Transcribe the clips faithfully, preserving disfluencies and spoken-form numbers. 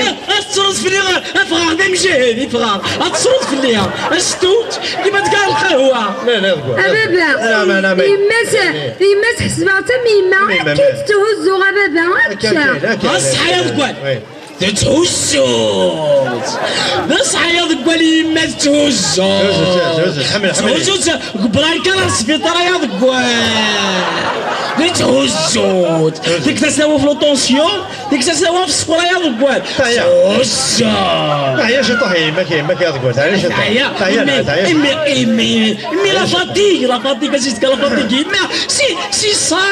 Ad tettruḍ fell-i, ffɣeɣ d amjahed, ffɣeɣ. Ad tettruḍ fell-i, a Stut, kima tga lqahwa. La, la, deg wa. A baba, la, ma, la, ma. Yemma-s, yemma-s ḥesbeɣ-tt am yemma. Yemma, akka i tetthuzzu, a baba, akka. Akka, akka, akka, a ṣṣeḥ ya deg wal. Tetthuzzu-tt. D ṣṣeḥ ya deg wal, yemma tetthuzzu. Tetthuzzu-tt, tetthuzzu-tt, ḥemmel, ḥemmel. Tetthuzzu-tt, deg branka ar sbiṭar ya deg wal. Tetthuzzu-tt. Tetthuzzu-tt. Deg tasawuf l'attention. Deg sasawaf ṣṣfur aya deg wal. Teɛya. Teɛya ciṭuḥ yemma-k, yemma-k aya deg wal. Teɛya ciṭuḥ. Teɛya. Teɛya, teɛya. Imi, imi, imi, imi la fatigue, la fatigue, c'est que la fatigue. Yemma, si, si ça,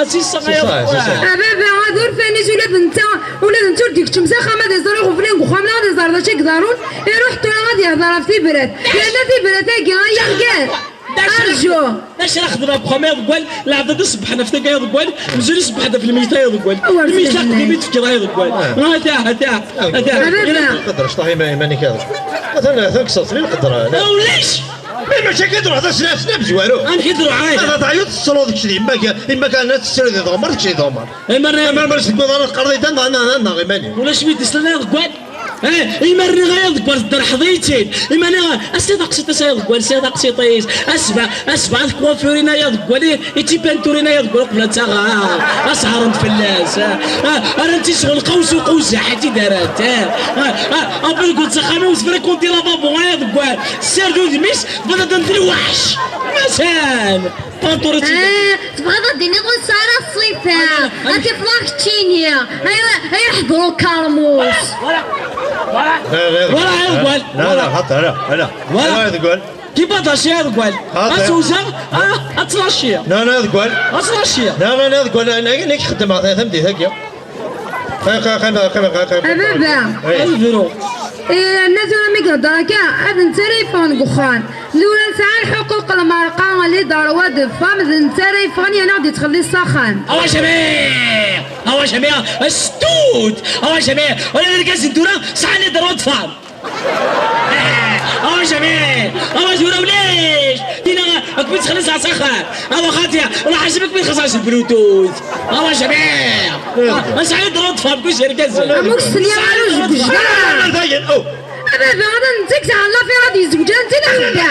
si ça aya deg wal. A baba, ad urfan-is ula d netta, ula d netta ur d-ikeččem s axxam, ad iẓer iɣeblan deg uxxam, neɣ ad iẓer d acu i iḍerrun, iruḥ tura ad yehder ɣef tibrat. Yerna tibrat-agi, ay argaz. Arǧu. D acu ara xedmeɣ deg uxxam ay aḍeggal? Lɛebd ad iṣebbeḥ ɣef tagi ay aḍeggal, mzul iṣebbeḥ ɣef lmeyt ay aḍeggal. Lmeyt la xeddim i d-tefkiḍ ay aḍeggal. Ata, ata, ata. Qedder, cṭaḥ ima-, iman-ik ay aḍeggal. Atan, atan kkseɣ-ten i lqedra. Ulac! Mais mačči akka i d-ruḥ, d asla-, asla amezwaru. Amek i d-ruḥ, ay? Ad taɛyuḍ tettruḍ kečč d yemma-k, yemma-k aɛna tettru di tɣemmar, kečč di tɣemmar. Amer, amer, amer seg uḍar ad teqqareḍ idan, neɣ, neɣ, neɣ iman-im. Ulac mi d-islan ay aḍeggal. Eh, imarni ay aḍeggal tderḥeḍ-iyi-tt-id. Imarni, a s-taqsiṭ ay aḍeggal, a s-taqsiṭ-is. Asba-, asebɛa tkuwafurin ay aḍeggal, i, i tipanturin ay aḍeggal, qbel ad taɣ-, a, a sehṛent fell-as. A, a, rrant-tt ɣer lqaws uqewzaḥ, ad tt-id-rrant. A, a, a, a, belgul s axxam-iw, tefrikunti lavabo ay aḍeggal. Tessared udem-is, tebda d lweḥc. Matan. Panturit. Ah, tebɣiḍ ad d-tiniḍ ur tesɛi ara ṣṣifa? Ad tiflaɣ keččini. Ay, ay, ḥḍer ukarmus. Voilà, voilà. Voilà, ay aḍeggal. لا، لا، خطأ، لا، لا. Voilà. Ay aḍeggal. Kima d acu ay aḍeggal? Xaṭi. Ad tewzeɣ, ah, ad tlaciɣ. لا، لا، aḍeggal. Ad tlaciɣ. لا، لا، لا، aḍeggal. Nekk xeddmeɣ tameddit-agi. Qqim, qqim, qqim, qqim, qqim, qqim, qqim, qqim. A baba. Ay. Ad bru. Eh, nna tura mi ihedder akka, ad netta ara yeffɣen deg uxxam. Tura nesɛa lḥuquq, lmerqa, les droits de femme, d netta ara yeffɣen, yerna ad yettxelliṣ s axxam. Awa jami! Awa jami! Stut! Awa jami! Ula d irgazen tura sɛan les droits de femme. Awa jami! Awa tura ulac! Tina ad kem-id-xelliṣ s axxam. Awa xaṭi, wala ḥaseb ad kem-id-xelliṣ s Bluetooth. Awa jami! Asɛa les droits de femme, kullec irgazen. Amuk sliɣ ara zewǧ. A baba, ad nzeg zɛan lafir ad yezweǧ, ad nzeg axedda.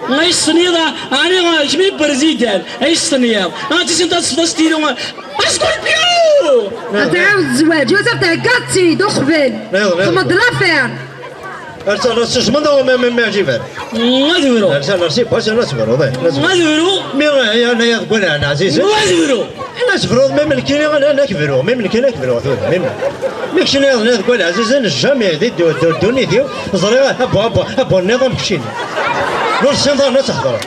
Ay ssniḍ, ɛni, kemm i président, ay ssniḍ. Ah, tisin tasfeḍ astilu, askurpyu! Ad tɛawed zzwaǧ, wazal theggaḍ-tt-id uqbel. Xmeḍ lafir. Ar tt-, ar tt-tejmeḍ, ma, ma, ma yeɛǧib-ak. Ad bru. Ar tt-, ar tt-, bas, ar tt-tebruḍ, eh, ar tt-tebruḍ. Ad bru. Mi, eh, ya, ya, deg wala, ɛzizen. Ad bru. Anas bru, même nekkini, ana, ana kebru, même nekkini ad kebruɣ tura, même. Mi keččini yaḍni deg wala ɛzizen, jamais di ddu-, ddu-, ddunit-iw, ẓriɣ, abbu, abbu, abbu, nniḍen keččini. Ur tessineḍ ara ad tehḍreḍ.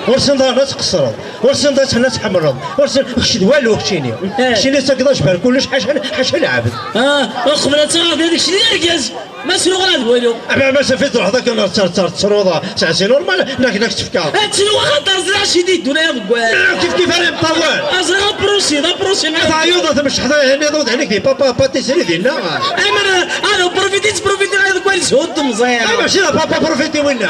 Ur tessineḍ ara ad tqeṣṣreḍ. Ur tessineḍ ad tḥemmleḍ. Ur tessineḍ, kečč d walu keččini. Eh. Keččini tettakeḍ ajber kullec, ḥaca, ḥaca lɛebd. Ah, uqbel ad taɣeḍ, kečč d argaz. Ma sruɣ ad waliɣ. Ama ma safi truḥeḍ akken ar tar tar tettruḍ, sɛasi normal, nak nak tefka. Ad tru axaṭer ẓriɣ acu i d-yeddun ay aḍeggal. Kif kif ara yeṭṭawal. Ẓriɣ aprosi, d aprosi. Ad ɛyuḍ ad tmecḥeḍ, eh, niḍ ad ɛnik di papa, papa tisri dinna. Amer, ad profiti, profiti ay aḍeggal, zhut temẓi. Ay, mačči d papa profiti winna.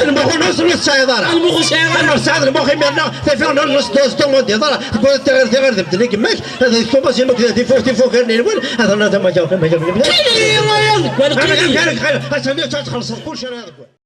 Lmux ur tesɛiḍ ara. Lmux ur sɛiɣ ara. Amer tesɛiḍ lmux imir-nneɣ, tafiɣ n nnes dos tomon di ḍara, tewwiḍ tiɣir, tiɣir d medden i yemma-k, ad tkumaẓ yemma-k d tifuk, tifuk ar nilwel, ad rnat amajaw, amajaw. Qili, ay aḍeggal, qili. Qili, qili, qili, ad txellṣeḍ kullec ara aḍeggal.